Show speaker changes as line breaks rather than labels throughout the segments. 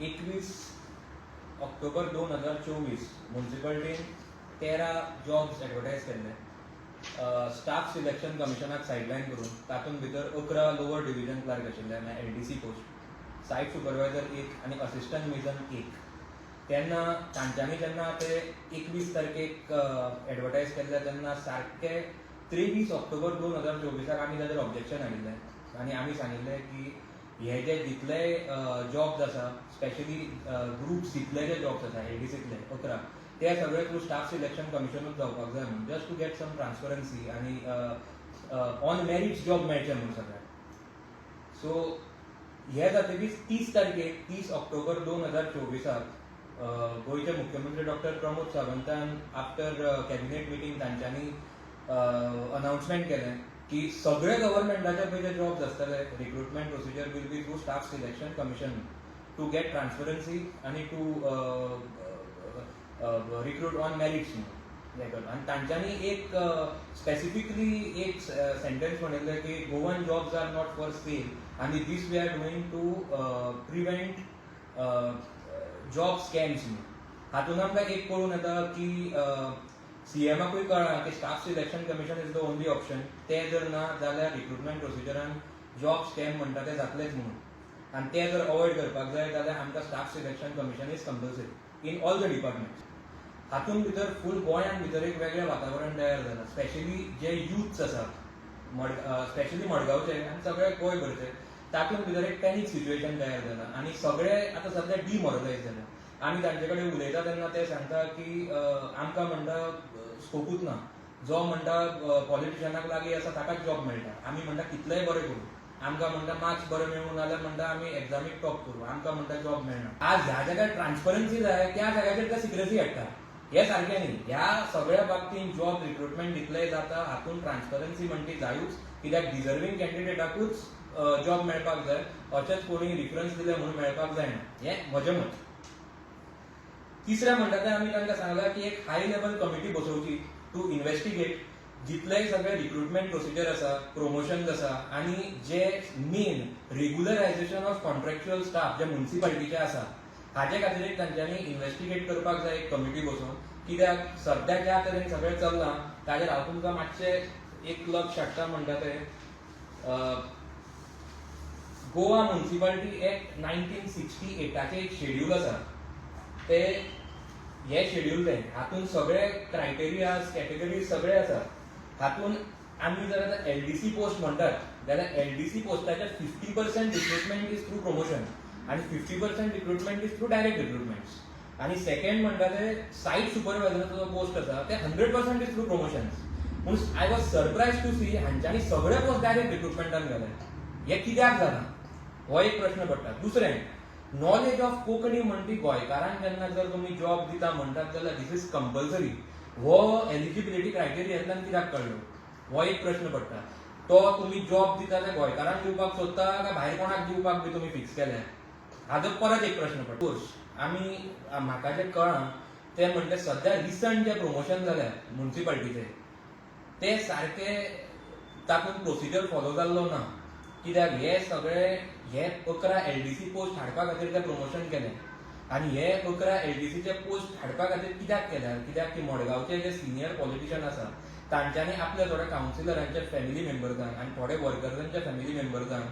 21 October 2024 मुन्सिपालिटीन 13 jobs advertise केल्ले staff selection कमिशनाक सायडलायन करून. तातूंत भितर 11 लोअर डिव्हिजन क्लार्क आशिल्ले, म्हळ्यार एलडीसी पोस्ट, सायट सुपरवायझर एक आनी असिस्टंट मेजन एक. तेन्ना तांच्यांनी जेन्ना ते 21 तारखेक एडवर्टायज केल्ले, तेन्ना सारके 23 ऑक्टोबर 2024 आमी ताजेर ऑब्जेक्शन हाडिल्लें आनी आमी सांगिल्लें की हे जे जितले जॉब्स आसा, स्पेशली ग्रुप सीतले जे जॉब्स आसा एलडीसीतले 11, ते सगळे थ्रू स्टाफ सिलेक्शन कमिशनूच जावपाक जाय म्हणून, just to get some transparency आनी ऑन मेरिट्स जॉब मेळचे म्हणून सगळ्यांक. सो हे जातकीच 30 तारखेक, 30 ऑक्टोबर 2024 गोंयचे मुख्यमंत्री डॉक्टर प्रमोद सावंतान आफ्टर कॅबिनेट मिटींग तांच्यांनी अनाउन्समेंट केलें की सगळे गव्हर्मेंटाचे पळय जे जॉब्स आसतले, recruitment procedure will be through Staff Selection Commission to get transparency आनी टू रिक्रूट ऑन मेरिट्स म्हणून हें करता. आनी तांच्यांनी एक स्पेसिफिकली एक सेंटेन्स म्हणिल्लें की "Goan jobs are not for sale" आनी "this we are doing to prevent job scams" म्हणून. हातून आमकां एक कळून येता की सीएमाकूय कळ्ळां की Staff Selection Commission is the only option. ते जर ना जाल्यार रिक्रुटमेंट प्रोसिजरान जॉब स्कॅम म्हणटा ते जातलेच म्हणून आनी ते जर अवॉयड करपाक जाय जाल्यार आमकां Staff Selection Commission is compulsory in all the departments. हातूंत भितर फूल गोंयांत भितर एक वेगळें वातावरण तयार जालां. स्पेशली जे युथ्स आसात, मड स्पेशली मडगांवचे आनी सगळे गोंयभरचे, तातूंत भितर एक पॅनीक सिच्युएशन तयार जाला आनी सगळे आतां सध्या डिमोरलायज जाल्या. आमी तांचे कडेन उलयता तेन्ना ते सांगता की आमकां म्हणटा स्कोपूच ना. जो म्हणटा पॉलिटिशनाक लागीं आसा ताकाच जॉब मेळटा. आमी म्हणटा कितलेय बरें करूं, आमकां म्हणटा मार्क्स बरे मेळूं नाजाल्यार म्हणटा आमी एग्जामीक टॉप करूं, आमकां म्हणटा जॉब मेळना. आज ह्या जाग्यार ट्रान्सपरन्सी जाय, त्या जाग्याचेर ते सिक्रेसी हाडटा, हे सारकें न्ही. ह्या सगळ्या बाबतींत जॉब रिक्रुटमेंट जितलें जाता, हातूंत ट्रान्सपरन्सी म्हणटी जायूच, कित्याक डिजर्वींग कॅन्डिडेटाकूच जॉब मेळपाक जाय. अशेंच कोणी रिफरन्स दिले म्हणून मेळपाक जायना, हें म्हजें मत. तिसरें म्हणटा तें, आमी तांकां सांगलां की एक हाय लेवल कमिटी बसोवची टू इन्व्हेस्टिगेट जितलेय सगळे रिक्रुटमेंट प्रोसिजर आसा, प्रमोशन्स आसा आनी जे main regularization of contractual staff जे मुन्सिपालिटीचे आसा, हाजे खातीर एक तांच्यांनी इन्व्हेस्टिगेट करपाक जाय एक कमिटी बसोवन. कित्याक सद्या ज्या तरेन सगळें चल्लां, ताजेर हांव तुमकां मातशें एक लक्ष हाडटा. म्हणटा तें गोवा मुन्सिपालिटी एक्ट 1968चें एक शेड्यूल आसा. ते हे शेड्यूल तें, हातूंत सगळे क्रायटेरियाज, कॅटेगरीज सगळे आसा. हातूंत आमी जर आतां एलडीसी पोस्ट म्हणटात जाल्यार LDC पोस्टाचे 50% recruitment is through promotion आनी 50% recruitment is through direct recruitment. आनी सेकंड म्हणटा ते सायट सुपरवायझराचो जो पोस्ट आसा, ते 100% is through promotions. पूण I was surprised to see हांच्यांनी सगळे पोस्ट डायरेक्ट रिक्रुटमेंटान घाले. हे कित्याक जालां, हो एक प्रश्न पडटा. दुसरें, नॉलेज ऑफ कोंकणी म्हणटी गोंयकारांक जेन्ना जर तुमी जॉब दिता म्हणटात जाल्यार this is compulsory, हो एलिजिबिलिटी क्रायटेरियांतल्यान कित्याक काडलो, हो एक प्रश्न पडटा. तो तुमी जॉब दिता ते गोंयकारांक दिवपाक सोदता काय भायर कोणाक दिवपाक बी तुमी फिक्स केल्या, हाजो परत एक प्रश्न पडटा. कोर्स आमी, म्हाका जें कळ्ळां तें म्हणटा, सद्या रिसंट जे प्रमोशन जाल्या मुन्सिपालिटीचे, ते सारके तातूंत प्रोसिजर फॉलो जाल्लो ना. कित्याक हे सगळे हे 11 एलडीसी पोस्ट हाडपा खातीर ते प्रमोशन केले आनी हे 11 एलडीसीचे पोस्ट हाडपा खातीर कित्याक केल्या? कित्याक की मडगांवचे जे सिनियर पॉलिटिशियन आसा, तांच्यांनी आपल्या थोड्या कावन्सिलरांच्या फॅमिली मेंबर्सांक आनी थोडे वर्कर्सांच्या फॅमिली मेंबर्सांक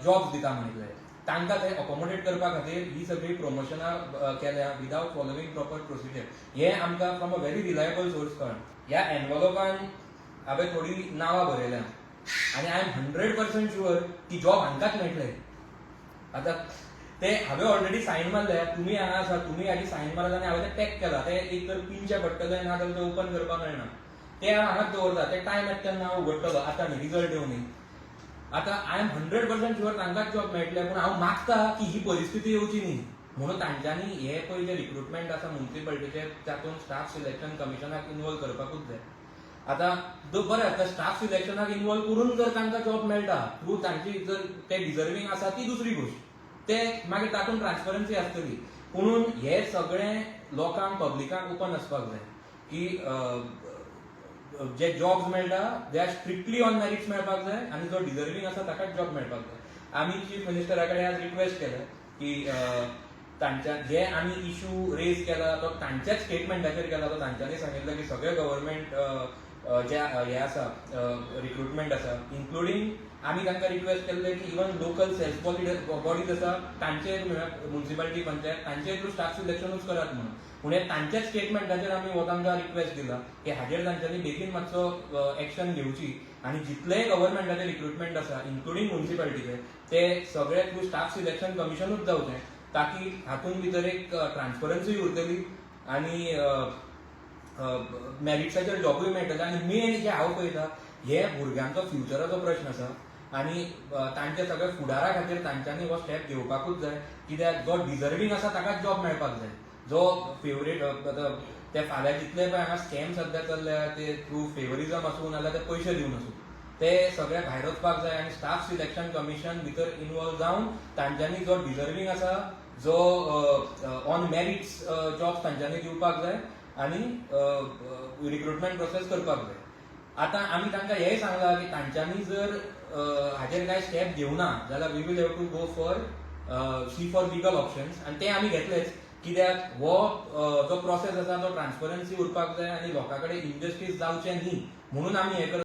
जॉब्स दिता म्हणिल्ले. तांकां थंय अकोमोडेट करपा खातीर ही सगळी प्रमोशनां केल्या विदाउट फॉलोईंग प्रॉपर प्रोसिजर, हें आमकां from a very reliable source कळ्ळां. ह्या एनवलोपान हांवें थोडी नांवां बरयल्या आनी I am 100% sure की जॉब हांकांच मेळटले. आतां ते हांवें ऑलरेडी सायन मारले. तुमी हांगा आसा, तुमी हाजी सायन मारला आनी हांवें ते पॅक केला. ते एक तर पिनचे पडटले, ना जाल्यार ते ओपन करपाक मेळना. ते हांव हांगाच दवरता. ते टायम येता तेन्ना हांव उगडटलो. आतां न्ही, रिजल्ट येवनी. आतां I am 100% sure तांकांच जॉब मेळटले, पूण हांव मागता की ही परिस्थिती येवची न्ही म्हणून तांच्यांनी हे पळय जे रिक्रुटमेंट आसा मुन्सिपालिटीचे, तातूंत स्टाफ सिलेक्शन कमिशनाक इनवॉल्व करपाकूच जाय. आतां बरें, आतां स्टाफ सिलेक्शनाक इनवॉल्व करून जर तांकां जॉब मेळटा थ्रू तांची जर ते डिजर्वींग आसा, ती दुसरी गोश्ट. ते मागीर तातूंत ट्रान्सपरन्सी आसतली. पुणून हे सगळें लोकांक, पब्लिकांक ओपन आसपाक जाय की जे जॉब्स मेळटा, they are strictly on merits मेळपाक जाय आनी जो डिजर्वींग आसा ताकाच जॉब मेळपाक जाय. आमी चीफ मिनिस्टरा कडेन आज रिक्वेस्ट केलें की तांच्या जे आमी इशू रेज केला तो तांच्याच स्टेटमेंटाचेर केला. तो तांच्यांनी सांगिल्लें की सगळे गव्हर्मेंट जे हे आसा, रिक्रुटमेंट आसा, इन्क्लुडींग आमी तांकां रिक्वेस्ट केल्ले की इवन लोकल सेल्फ बॉडीज आसा तांचे, म्युनिसिपालिटी, पंचायत, तांचे थ्रू स्टाफ सिलेक्शनूच करात म्हणून. पूण हे तांच्याच स्टेटमेंटाचेर आमी हो तांकां रिक्वेस्ट दिला की हाजेर तांच्यांनी बेगीन मातसो एक्शन घेवची आनी जितलेय गव्हर्मेंटाचे रिक्रुटमेंट आसा, इन्क्लुडींग म्युनिसिपालिटीचे, ते सगळे थ्रू स्टाफ सिलेक्शन कमिशनूच जावचें, ताकी हातूंत भितर एक ट्रान्सपरन्सी उरतली आनी मॅरिट्साचेर जॉबूय मेळटले. आनी मेन जे हांव पळयता, हे भुरग्यांचो फ्युचराचो प्रश्न आसा आनी तांच्या सगळ्या फुडारा खातीर तांच्यांनी हो स्टेप घेवपाकूच जाय, कित्याक जो डिजर्वींग आसा ताकाच जॉब मेळपाक जाय. जो फेवरेट आतां ते फाल्यां जितले पळय हांगा स्कॅम सद्या चल्ल्या, ते थ्रू फेवरिजम आसूं नाजाल्यार ते पयशे दिवन आसूं, ते सगळे भायर वचपाक जाय आनी स्टाफ सिलेक्शन कमिशन भितर इनवॉल्व जावन तांच्यांनी जो डिजर्वींग आसा, जो ऑन मॅरिट्स जॉब तांच्यांनी दिवपाक जाय आनी रिक्रुटमेंट प्रोसेस करपाक जाय. आतां आमी तांकां हेंय सांगलां की तांच्यांनी जर हाजेर कांय स्टेप घेवना जाल्यार we will have to go for see for legal options आनी ते आमी घेतलेच, कित्याक हो जो प्रोसेस आसा तो ट्रान्सपरन्सी उरपाक जाय आनी लोकां कडेन इनजस्टीस जावचें न्ही म्हणून आमी हें करतात.